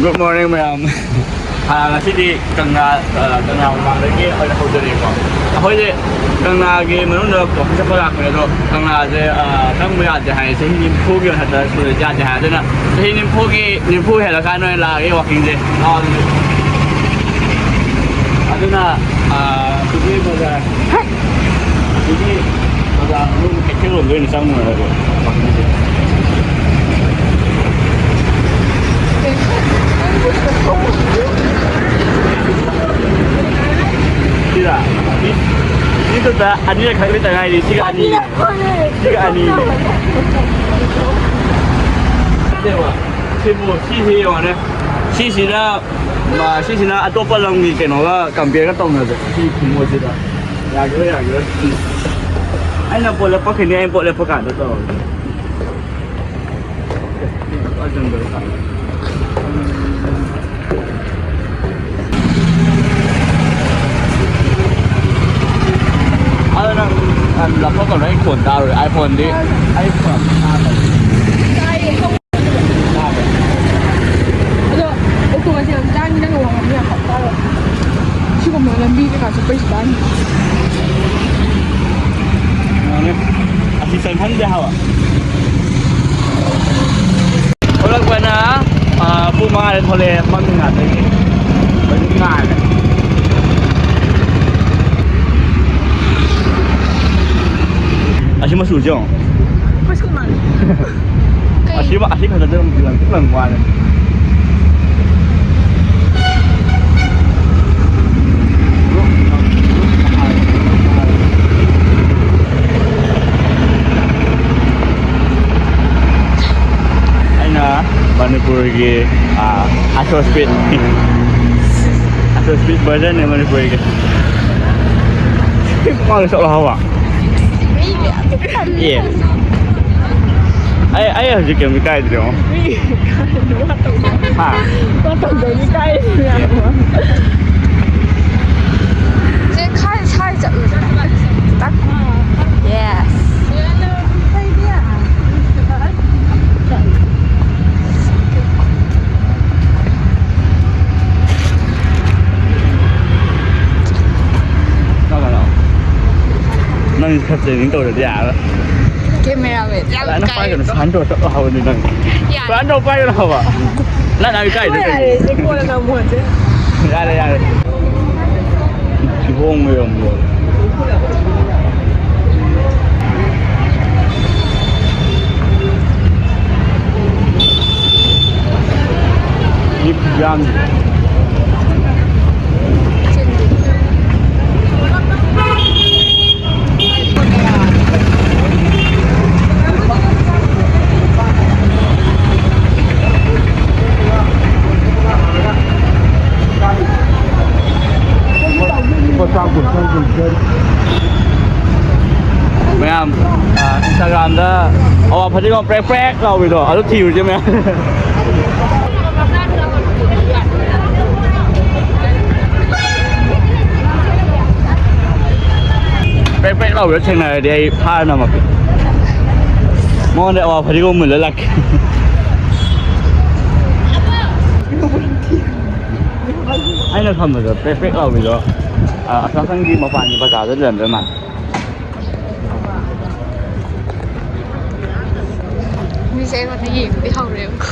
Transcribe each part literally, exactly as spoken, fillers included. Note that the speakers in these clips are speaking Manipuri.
Good morning, ꯃꯌꯥꯝ꯫ ꯑꯥ, ꯉꯁꯤꯗꯤ ꯀꯪꯂꯥ, ꯑꯥ, ꯀꯪꯂꯥ ꯃꯃꯥꯡꯗꯒꯤ ꯑꯣꯏꯅ ꯍꯧꯖꯔꯛꯑꯦꯀꯣ꯫ ꯑꯩꯈꯣꯏꯁꯦ ꯀꯪꯂꯥꯒꯤ ꯃꯅꯨꯡꯗ ꯋꯥꯀꯤꯡ ꯆꯠꯄ ꯂꯥꯛꯄꯅꯦ, ꯑꯗꯣ ꯀꯪꯂꯥꯁꯦ, ꯑꯥ, ꯆꯪꯕ ꯌꯥꯗꯦ ꯍꯥꯏ, ꯆꯍꯤ ꯅꯤꯐꯨꯒꯤ ꯃꯊꯛꯇ ꯁꯨꯔꯗꯤ ꯌꯥꯗꯦ ꯍꯥꯏ꯫ ꯑꯗꯨꯅ ꯆꯍꯤ ꯅꯤꯐꯨꯒꯤ, ꯅꯤꯐꯨ ꯍꯦꯜꯂꯀꯥꯟꯗ ꯑꯣꯏꯅ ꯂꯥꯛꯑꯒꯦ ꯋꯥꯀꯤꯡꯁꯦ꯫ ꯑꯗꯨꯅ, ꯑꯥ, ꯁꯤꯒꯤ ꯕꯖꯥꯔ, ꯁꯤꯒꯤ ꯕꯖꯥꯔ ꯃꯅꯨꯡ ꯀꯩꯊꯦꯜ ꯂꯣꯝꯗ ꯑꯣꯏꯅ ꯆꯪꯉꯨꯔꯒꯦ꯫ ꯁꯤꯗ, ꯁꯤ, ꯁꯤꯗꯨꯗ ꯑꯅꯤꯔꯛ ꯈꯛ ꯂꯩꯇ ꯉꯥꯏꯔꯤ꯫ ꯁꯤꯒ ꯑꯅꯤ, ꯁꯤꯒ ꯑꯅꯤ꯫ ꯁꯤꯕꯨ, ꯁꯤꯁꯤ ꯌꯦꯡꯉꯣꯅꯦ꯫ ꯁꯤꯁꯤꯅ ꯃꯥ, ꯁꯤꯁꯤꯅ ꯑꯇꯣꯞꯄ ꯂꯝꯒꯤ ꯀꯩꯅꯣꯒ compare ꯒ ꯇꯧꯅꯕꯁꯦ, ꯁꯤ ꯈꯨꯃꯣꯠꯁꯤꯗ꯫ ꯌꯥꯒꯤꯔꯣꯏ, ꯌꯥꯒꯤꯔꯣꯏ꯫ ꯑꯩꯅ ꯄꯣꯠ ꯂꯦꯞꯄꯛꯈꯤꯅꯤ, ꯑꯩꯅ ꯄꯣꯠ ꯂꯦꯞꯄ ꯀꯥꯟꯗ ꯇꯧꯔꯒꯦ꯫ ꯑꯗꯣ ꯅꯪ, ꯅꯪ ꯂꯧꯊꯣꯛꯀꯅꯨ, ꯑꯩ ꯈꯣꯟ ꯇꯥꯔꯣꯏ꯫ iPhone ꯗꯤ, iPhone ꯇꯥꯗꯕꯅꯤ꯫ ꯇꯥꯏꯌꯦ꯫ ꯑꯗꯣ ꯑꯣꯇꯣꯁꯦ ꯌꯥꯝ ꯇꯥꯡꯉꯤ, ꯅꯪꯅ ꯋꯥ ꯉꯥꯡꯕ ꯌꯥꯝ ꯇꯞ ꯇꯥꯔꯣꯏ꯫ ꯁꯤꯒꯨꯝꯕ ꯂꯝꯕꯤ ꯀꯩꯀꯥ ꯆꯠꯄꯩꯁꯨ ꯇꯥꯡꯉꯤ꯫ ꯃꯥꯅꯦ꯫ ꯑꯁꯤ ꯆꯪꯍꯟꯗꯦ ꯍꯥꯏꯕ꯫ ꯊꯣꯛꯂꯛꯄꯅ, ꯑꯥ, ꯄꯨꯡ ꯃꯉꯥꯗ ꯊꯣꯛꯂꯛꯑꯦ, ꯃꯝꯃꯤ ꯉꯥꯛꯇꯒꯤ꯫ ꯍꯧꯖꯤꯛ ꯉꯥꯜꯂꯦ꯫ ꯑꯁꯤ ꯃꯆꯨꯁꯦ ꯌꯦꯡꯉꯣ꯫ ꯑꯩꯈꯣꯏ ꯁ꯭ꯀꯨꯜ ꯃꯥꯜꯂꯦ꯫ ꯀꯩ? ꯑꯁꯤ, ꯑꯁꯤ ꯈꯛꯇꯗ ꯑꯗꯨꯝ ꯂꯪꯇ꯭ꯔꯤꯛ ꯂꯪꯕ ꯋꯥꯅꯤ꯫ ꯑꯩꯅ ꯃꯅꯤꯄꯨꯔꯒꯤ, ꯑꯥ, ꯑꯥꯏꯁꯣ ꯁ꯭ꯄꯤꯠ, ꯑꯥꯏꯁꯣ ꯁ꯭ꯄꯤꯠ version ꯅꯦ ꯃꯅꯤꯄꯨꯔꯒꯤ꯫ ꯃꯥꯒ ꯆꯠꯂꯣ ꯍꯥꯏꯕ꯫ ꯃꯤ ꯃꯌꯥꯝꯁꯦ ꯈꯜꯂꯦ꯫ ꯑꯦ꯫ ꯑꯩ, ꯑꯩ ꯍꯧꯖꯤꯛ ꯀꯩꯝ ꯏꯀꯥꯏꯗ꯭ꯔꯦꯉꯣ꯫ ꯃꯤ ꯀꯥꯏꯗꯅꯣ ꯋꯥ ꯇꯧꯗꯣꯏ-, ꯍꯥ? ꯋꯥ ꯇꯧꯗꯣꯏꯅꯤ ꯀꯥꯏ ꯃꯌꯥꯝ ꯑꯃ꯫ ꯁꯦ ꯈꯥꯏ ꯁꯥꯏ ꯆꯠꯂꯨꯁꯦ꯫ ꯈꯤꯇꯪ꯫ Yes꯫ ꯈꯔ training ꯇꯧꯗ꯭ꯔꯗꯤ ꯌꯥꯔꯔꯣꯏ꯫ Cameraman ꯌꯥꯝ ꯑꯗꯨꯃꯥꯏꯅ ꯄꯥꯏꯒꯅꯨ, ꯏꯀꯥꯏꯌꯦ꯫ Smile ꯇꯧꯔ ꯆꯠꯂꯣ ꯍꯥꯏꯕꯅꯤ ꯅꯪ꯫ ꯌꯥꯔꯦ꯫ Smile ꯇꯧꯔ ꯄꯥꯏꯒꯅꯨ ꯍꯥꯏꯕ꯫ ꯅꯪ ꯅꯪ ꯏꯀꯥꯏꯗꯣ ꯍꯣꯏ, ꯀꯩꯒꯤꯅꯣ? ꯌꯥꯔꯦ, ꯁꯤ ꯀꯣꯟꯅ ꯅꯝꯃꯣꯁꯦ꯫ ꯌꯥꯔꯦ, ꯌꯥꯔꯦ꯫ ꯊꯤꯕꯣꯡ ꯑꯣꯏꯔꯝꯃꯣ꯫ ꯃꯤ ꯈꯨꯌꯥꯝꯁꯦ꯫ ꯃꯌꯥꯝ, ꯑ, Instagram-ꯗ ꯑꯋꯥ ꯐꯗꯤꯒꯣꯝ ꯄ꯭ꯔꯦꯛ ꯄ꯭ꯔꯦꯛ ꯂꯥꯎꯕꯤꯗꯣ, ꯑꯗꯨ ꯊꯤꯔꯨꯁꯦ ꯃꯌꯥꯝ꯫ ꯄ꯭ꯔꯦꯛ ꯄ꯭ꯔꯦꯛ ꯂꯥꯎꯕꯗꯣ ꯊꯦꯡꯅꯔꯗꯤ ꯑꯩ ꯐꯥꯔ ꯅꯝꯃꯛꯀꯦ꯫ ꯃꯉꯣꯟꯗ ꯑꯋꯥ ꯐꯗꯤꯒꯣꯝ ꯃꯨꯜꯂ ꯂꯥꯛꯀꯦ꯫ ꯑꯩꯅ ꯈꯟꯕꯗ ꯄ꯭ꯔꯦꯛ ꯄ꯭ꯔꯦꯛ ꯂꯥꯎꯕꯤꯗꯣ, ꯑ, ꯑꯁꯣꯝ ꯅꯥꯀꯟꯒꯤ ꯃꯄꯥꯟꯒꯤ ꯕꯖꯥꯔꯗ ꯂꯩꯔꯝꯗꯣꯏ ꯃꯥꯜꯂꯦ꯫ ꯃꯤꯁꯦ ꯑꯩꯉꯣꯟꯗ ꯌꯦꯡꯕꯗꯤ ꯍꯧꯔꯦꯕꯀꯣ꯫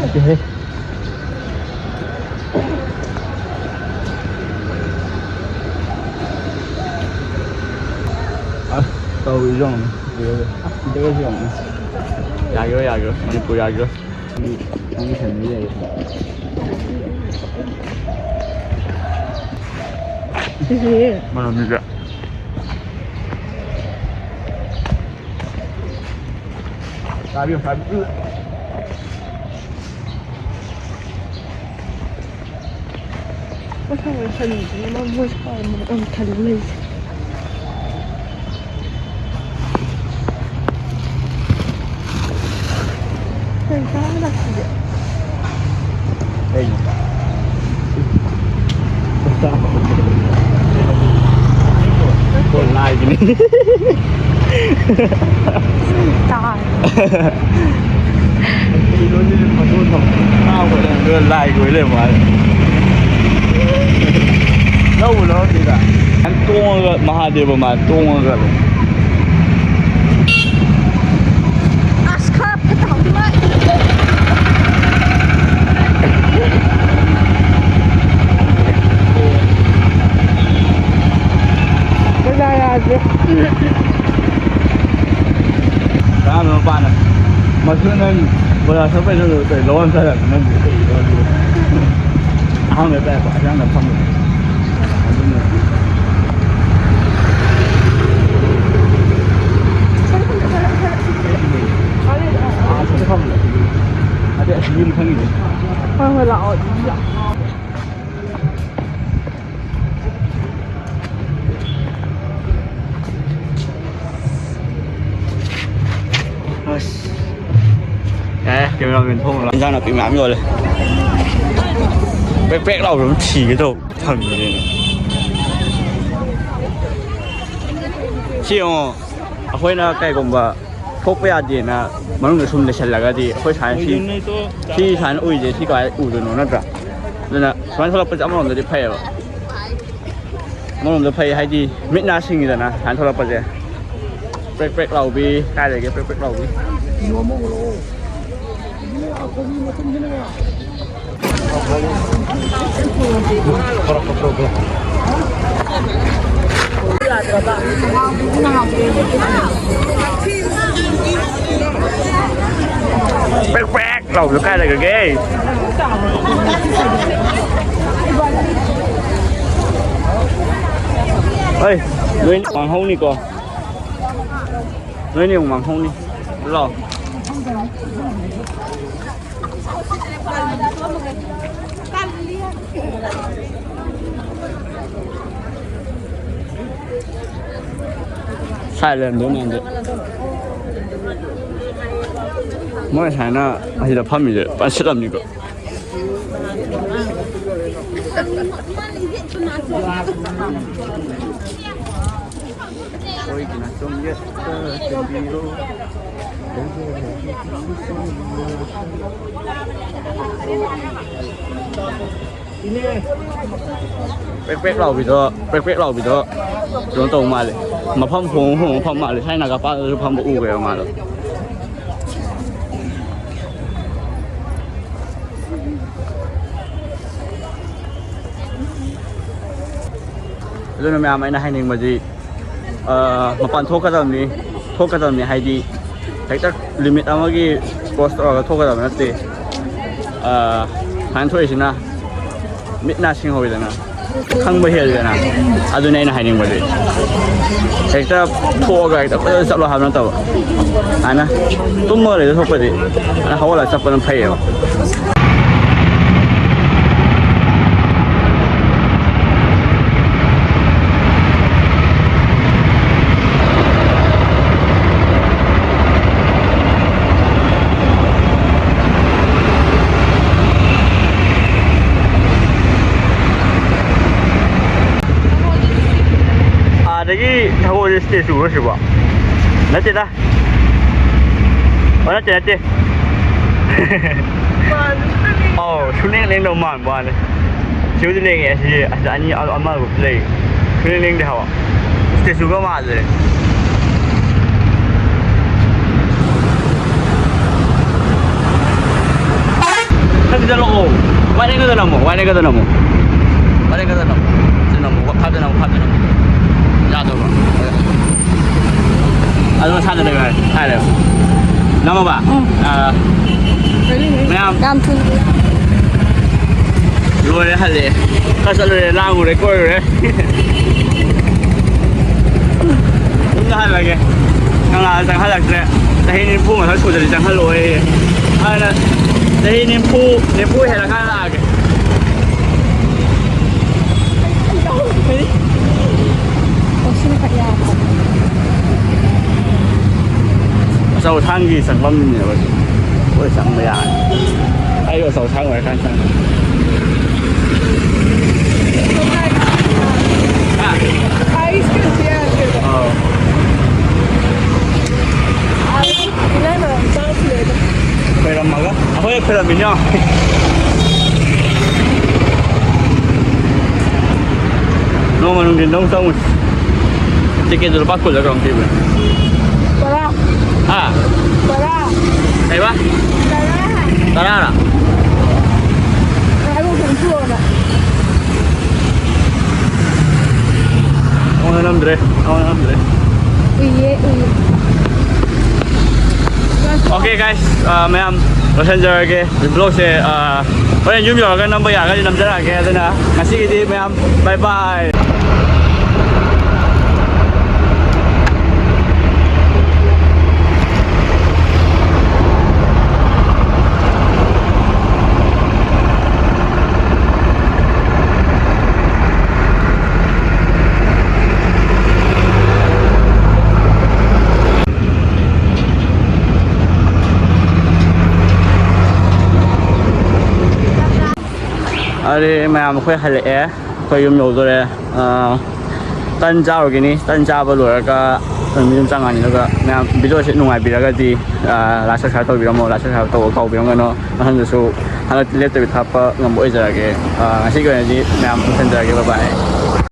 ꯅꯠꯇꯦꯍꯦ꯫ ꯑꯁ, ꯇꯧꯔꯤꯁꯦ ꯌꯦꯡꯉꯨꯅꯦ꯫ ꯑꯁ, ꯁꯤꯗꯒꯁꯦ ꯌꯦꯡꯉꯨꯅꯦ꯫ ꯌꯥꯒꯤꯔꯣꯏ, ꯌꯥꯒꯤꯔꯣꯏ꯫ ꯃꯅꯤꯄꯨꯔ ꯌꯥꯒꯤꯔꯣꯏ꯫ ꯅꯪꯒꯤ ꯐꯦꯃꯤꯂꯤ ꯂꯩꯔꯦ꯫ ꯁꯤꯁꯦ꯫ ꯃꯅꯝꯁꯤꯗ꯫ ꯆꯥꯕꯤꯌꯨ, ꯆꯥꯕꯤꯌꯨ꯫ ꯃꯊꯪ ꯑꯣꯏꯅ ꯊꯜꯂꯨꯁꯤꯅꯦ, ꯃꯥ ꯃꯣꯏ ꯁꯥꯎꯔꯝꯕꯗꯣ ꯑꯃꯨꯛ ꯊꯜꯂ ꯂꯩꯁꯦ꯫ ꯀꯩ ꯆꯥꯔ ꯂꯥꯛꯁꯤꯒꯦ? ꯀꯩꯅꯣ? ꯀꯣꯟ ꯂꯥꯏꯒꯤꯅꯤ꯫ ꯇꯥꯔꯦ꯫ ꯂꯥꯏ ꯑꯣꯏ ꯂꯩꯔꯝꯕ ꯋꯥꯅꯤ꯫ ꯂꯧꯕꯨ ꯂꯧꯔꯝꯗꯦꯗ꯫ ꯇꯣꯡꯉꯒ ꯃꯍꯥꯗꯦꯕ ꯃꯥ ꯇꯣꯡꯉꯒ ꯂꯩ꯫ ꯑꯁ, ꯈꯔ ꯐꯠꯇꯕ ꯑꯃ꯫ ꯕꯖꯥꯔ ꯌꯥꯗ꯭ꯔꯦ꯫ ꯀꯅꯥꯅꯣ ꯃꯄꯥꯅ? ꯃꯗꯨ ꯅꯪ ꯕꯣꯔꯥ ꯁꯛꯄꯩ ꯅꯪ ꯀꯩ ꯂꯧꯔꯝ ꯆꯠꯂꯒ ꯅꯪ ꯀꯩ ꯂꯧꯔꯝ? ꯑꯍꯥꯟꯕ ꯇꯥꯏ ꯑꯍꯥꯟꯕ ꯐꯝꯕꯅꯦ꯫ ꯑꯗꯨꯅ ꯑꯥ, ꯁꯤꯗ ꯐꯝꯕꯅꯦ꯫ ꯑꯗꯩ ꯑꯁꯤ ꯌꯨꯝ ꯈꯪꯉꯤꯗꯨ꯫ ꯍꯣꯏ, ꯍꯣꯏ, ꯂꯥꯛꯑꯣ, ꯑꯗꯨꯝ ꯂꯥꯛꯑꯣ꯫ ꯑꯁ꯫ ꯌꯥꯔꯦ, cameraman ꯊꯣꯛꯎꯔꯣ꯫ ꯏꯟꯖꯥꯡ ꯅꯥꯄꯤ ꯃꯌꯥꯝ ꯌꯣꯜꯂꯦ꯫ ꯄ꯭ꯔꯦꯛ ꯄ꯭ꯔꯦꯛ ꯂꯥꯎꯕ ꯑꯃ ꯊꯤꯒꯦ ꯇꯧꯕ ꯐꯪꯗ꯭ꯔꯦꯅꯦ꯫ ꯁꯤ ꯌꯦꯡꯉꯣ, ꯑꯩꯈꯣꯏꯅ ꯀꯩꯒꯨꯝꯕ ꯊꯣꯛꯄ ꯌꯥꯗꯦꯅ ꯃꯅꯨꯡꯗ ꯁꯨꯝ ꯂꯩꯁꯜꯂꯒꯗꯤ ꯑꯩꯈꯣꯏ ꯁꯨꯃꯥꯏꯅ ꯁꯤ, ꯁꯤ ꯁꯨꯃꯥꯏꯅ ꯎꯏꯁꯦ ꯁꯤ ꯀꯃꯥꯏꯅ ꯎꯗꯣꯏꯅꯣ ꯅꯠꯇ꯭ꯔꯥ? ꯑꯗꯨꯅ ꯁꯨꯃꯥꯏꯅ ꯊꯣꯛꯂꯛꯄꯁꯦ ꯑꯃꯔꯣꯝꯗꯗꯤ ꯐꯩꯌꯦꯕ꯫ ꯑꯃꯔꯣꯝꯗ ꯐꯩ ꯍꯥꯏꯗꯤ ꯃꯤꯠ ꯅꯥ ꯁꯤꯡꯉꯤꯗꯅ ꯁꯨꯃꯥꯏꯅ ꯊꯣꯛꯂꯛꯄꯁꯦ꯫ ꯄ꯭ꯔꯦꯛ ꯄ꯭ꯔꯦꯛ ꯂꯥꯎꯕꯤ꯫ ꯀꯥꯏꯗꯒꯤ ꯄ꯭ꯔꯦꯛ ꯄ꯭ꯔꯦꯛ ꯂꯥꯎꯕꯤ? ꯄ꯭ꯔꯦꯛ ꯄ꯭ꯔꯦꯛ ꯂꯥꯎꯕꯗꯣ ꯀꯥꯏ ꯂꯩꯈ꯭ꯔꯒꯦ? ꯍꯣꯏ, ꯅꯣꯏ ꯃꯥꯡꯍꯧꯅꯤꯀꯣ꯫ ꯅꯣꯏꯅꯦ ꯑꯃꯨꯛ ꯃꯥꯡꯍꯧꯅꯤ꯫ ꯂꯥꯛꯑꯣ꯫ ꯁꯥꯏ ꯂꯩꯔꯝꯗꯣꯏ ꯃꯥꯟꯗꯦ꯫ ꯃꯣꯏ ꯁꯨꯃꯥꯏꯅ ꯑꯁꯤꯗ ꯐꯝꯃꯤꯁꯦ ꯐꯖꯅ ꯁꯤꯠꯂꯝꯅꯤꯀꯣ꯫ ꯑꯩꯈꯣꯏꯒꯤꯅ ꯆꯨꯝ ꯌꯦꯠꯇ ꯆꯨꯝꯕꯤꯔꯣ꯫ ꯄ꯭ꯔꯦꯛ ꯄ꯭ꯔꯦꯛ ꯂꯥꯎꯕꯤꯗꯣ, ꯄ꯭ꯔꯦꯛ ꯄ꯭ꯔꯦꯛ ꯂꯥꯎꯕꯤꯗꯣ ꯀꯩꯅꯣ ꯇꯧꯕ ꯃꯥꯜꯂꯦ꯫ ꯃꯐꯝ ꯍꯣꯡ ꯍꯣꯡꯕ ꯃꯐꯝ ꯃꯥꯜꯂꯦ꯫ ꯊꯥꯏꯅ ꯅꯥꯒꯥ ꯄꯥꯟꯗꯁꯨ ꯐꯝꯕ ꯎꯈ꯭ꯔꯦꯕ ꯃꯥꯗꯣ꯫ ꯑꯗꯨꯅ ꯃꯌꯥꯝ, ꯑꯩꯅ ꯍꯥꯏꯅꯤꯡꯕꯗꯤ, ꯑ, ꯃꯄꯥꯟ ꯊꯣꯛꯀꯗꯕꯅꯤ, ꯊꯣꯛꯀꯗꯕꯅꯤ ꯍꯥꯏꯗꯤ, ꯍꯦꯛꯇ ꯂꯤꯃꯤꯠ ꯑꯃꯒꯤ ꯀ꯭ꯔꯣꯁ ꯇꯧꯔꯒ ꯊꯣꯛꯀꯗꯕ ꯅꯠꯇꯦ꯫ ꯑ, ꯁꯨꯃꯥꯏꯅ ꯊꯣꯛꯏꯁꯤꯅ ꯃꯤꯠ ꯅꯥ ꯁꯤꯡꯍꯧꯏꯗꯅ, ꯈꯪꯕ ꯍꯦꯜꯂꯤꯗꯅ꯫ ꯑꯗꯨꯅꯤ ꯑꯩꯅ ꯍꯥꯏꯅꯤꯡꯕꯗꯤ꯫ ꯍꯦꯛꯇ ꯊꯣꯛꯑꯒ ꯍꯦꯛꯇ ꯐꯖꯅ ꯆꯠꯂꯣ ꯍꯥꯏꯕ ꯅꯠꯇꯕ꯫ ꯁꯨꯃꯥꯏꯅ ꯇꯨꯝꯃꯒ ꯂꯩꯗꯧ ꯁꯔꯨꯛꯄꯨꯗꯤ ꯁꯨꯃꯥꯏꯅ ꯍꯧꯒꯠꯂꯒ ꯆꯠꯄꯅ ꯐꯩꯌꯦꯕ꯫ ꯑꯥꯗꯒꯤ ꯁꯒꯣꯜꯁꯦ ꯁ꯭ꯇꯦꯆꯨꯔꯣ ꯁꯤꯕꯣ? ꯅꯠꯇꯦꯗ꯫ ꯑꯣ, ꯅꯠꯇꯦ, ꯅꯠꯇꯦ꯫ ꯑꯧ, ꯁꯨꯡꯂꯦꯡ ꯂꯦꯡꯗꯧ ꯃꯥꯟꯕ ꯋꯥꯅꯤ꯫ ꯁꯤꯕꯨꯗꯤ ꯂꯦꯡꯉꯦ, ꯑꯁꯤ, ꯑꯁꯤ ꯑꯅꯤ, ꯑ-, ꯑꯃꯒꯨꯝꯕꯗꯤ ꯂꯩ꯫ ꯁꯨꯡꯂꯦꯡ ꯂꯦꯡꯗꯦ ꯍꯥꯏꯕ꯫ ꯁ꯭ꯇꯦꯆꯨꯒ ꯃꯥꯜꯂꯦ꯫ ꯈꯔ ꯆꯠꯂꯛꯑꯣ꯫ ꯋꯥꯏ ꯂꯦꯡꯒꯗ ꯅꯝꯃꯣ, ꯋꯥꯏ ꯂꯦꯡꯒꯗ ꯅꯝꯃꯣ꯫ ꯋꯥꯏ ꯂꯦꯡꯒꯗ ꯅꯝꯃꯣ꯫ ꯁꯤ ꯅꯝꯃꯣ, ꯐꯥꯞꯇ ꯅꯝꯃꯣ, ꯐꯥꯞꯇ ꯅꯝꯃꯣ꯫ ꯌꯥꯗꯕ꯭ꯔꯣ? ꯑꯗꯨ ꯃꯁꯥꯗ ꯂꯩꯌꯨ ꯍꯥꯏ, ꯍꯥꯏꯔꯦ꯫ ꯅꯝꯃꯕ? ꯎꯝ꯫ ꯑꯥ, ꯃꯌꯥꯝ꯫ ꯌꯥꯝ ꯊꯨꯅ꯫ ꯂꯣꯏꯔꯦ, ꯍꯜꯂꯛꯑꯦ꯫ ꯈꯔ ꯆꯠꯂꯨꯔꯦ, ꯂꯥꯡꯉꯨꯔꯦ, ꯀꯣꯏꯔꯨꯔꯦ꯫ ꯌꯨꯝꯗ ꯍꯜꯂꯒꯦ꯫ ꯀꯪꯂꯥꯗ ꯆꯪꯍꯜꯂꯛꯇ꯭ꯔꯦ꯫ ꯆꯍꯤ ꯅꯤꯐꯨ ꯃꯊꯛ ꯁꯨꯗ꯭ꯔꯗꯤ ꯆꯪꯍꯜꯂꯛꯑꯣꯌꯦ꯫ ꯑꯗꯨꯅ ꯆꯍꯤ ꯅꯤꯐꯨ, ꯅꯤꯐꯨ ꯍꯦꯜꯂꯀꯥꯟꯗ ꯂꯥꯛꯑꯒꯦ꯫ ꯑꯣ, ꯁꯤꯅ ꯈ꯭ꯋꯥꯏ ꯌꯥꯝꯕ꯫ ꯑꯆꯧ ꯑꯁꯥꯡꯒꯤ ꯆꯪꯐꯝꯅꯦꯕ ꯁꯤ꯫ ꯂꯣꯏ ꯆꯪꯕ ꯌꯥꯔꯅꯤ꯫ ꯑꯩꯁꯨ ꯑꯆꯧ ꯑꯁꯥꯡ ꯑꯣꯏꯔꯀꯥꯟꯗ ꯆꯪꯉꯦ꯫ ꯍꯥ? ꯑꯥꯏꯁ ꯀꯩꯅꯣꯁꯨ ꯌꯥꯗ꯭ꯔꯦꯕ꯫ ꯑꯧ꯫ ꯑꯥꯏꯁ ꯏꯂꯥꯏ ꯃꯔꯝ ꯆꯥꯔꯨꯁꯤꯔꯦꯗ꯫ ꯈꯣꯏꯔꯝꯃꯒ꯫ ꯑꯩꯈꯣꯏ ꯈꯣꯏꯔꯝꯃꯤꯅꯣ꯫ ꯅꯣꯡꯃ ꯅꯨꯡꯊꯤꯟꯗ ꯑꯃꯨꯛ ꯆꯪꯉꯨꯁꯤ꯫ ꯇꯤꯀꯦꯠꯇꯨ ꯂꯨꯄꯥ ꯀꯨꯟꯂ ꯀꯩꯅꯣꯝ ꯄꯤꯕꯅꯦ꯫ ꯇꯔꯥ꯫ ꯍꯥ? ꯇꯔꯥ꯫ ꯀꯩꯕ? ꯇꯔꯥ ꯍꯥꯏ꯫ ꯇꯔꯥꯔꯥ? ꯉꯥꯏꯈꯣ, ꯀꯩꯅꯣ ꯄꯨꯔꯛꯑꯣꯅ꯫ ꯑꯃꯨꯛ ꯅꯝꯗ꯭ꯔꯦ, ꯑꯃꯨꯛ ꯅꯝꯗ꯭ꯔꯦ꯫ ꯎꯏꯌꯦ, ꯎꯏꯌꯦ꯫ Okay, guys, ꯑ, ꯃꯌꯥꯝ ꯂꯣꯏꯁꯤꯟꯖꯔꯒꯦ꯫ Vlogꯁꯦ, ꯑ, ꯍꯣꯔꯦꯟ ꯌꯨꯝ ꯌꯧꯔꯒ ꯅꯝꯕ ꯌꯥꯔꯒꯗꯤ ꯅꯝꯖꯔꯛꯑꯒꯦ꯫ ꯑꯗꯨꯅ ꯉꯁꯤꯒꯤꯗꯤ ꯃꯌꯥꯝ bye bye꯫ ꯑꯔꯦ ꯃꯌꯥꯝ, ꯑꯩꯈꯣꯏ ꯍꯜꯂꯛꯑꯦ, ꯑꯩꯈꯣꯏ ꯌꯨꯝ ꯌꯧꯗꯣꯔꯦ꯫ ꯑꯥ, ꯇꯟ ꯆꯥꯔꯨꯒꯤꯅꯤ꯫ ꯇꯟ ꯆꯥꯕ ꯂꯣꯏꯔꯒ ꯑꯗꯨꯝ ꯌꯨꯝ ꯆꯪꯉꯅꯤ꯫ ꯑꯗꯨꯒ ꯃꯌꯥꯝ, videoꯁꯦ ꯅꯨꯡꯉꯥꯏꯕꯤꯔꯒꯗꯤ, ꯑꯥ, like, subscribe ꯇꯧꯕꯤꯔꯝꯃꯣ꯫ Like, subscribe ꯇꯧꯕ ꯀꯥꯎꯕꯤꯔꯝꯒꯅꯣ꯫ ꯃꯊꯪꯗꯁꯨ ꯍꯟꯗꯛꯇꯤ ꯂꯦꯞꯇꯕꯤ ꯊꯥꯒꯠꯄ ꯉꯝꯕ ꯑꯣꯏꯖꯔꯒꯦ꯫ ꯑꯥ, ꯉꯁꯤꯒꯤ ꯑꯣꯏꯅꯗꯤ ꯃꯌꯥꯝ ꯂꯣꯏꯁꯤꯟꯖꯔꯒꯦ꯫ Bye bye꯫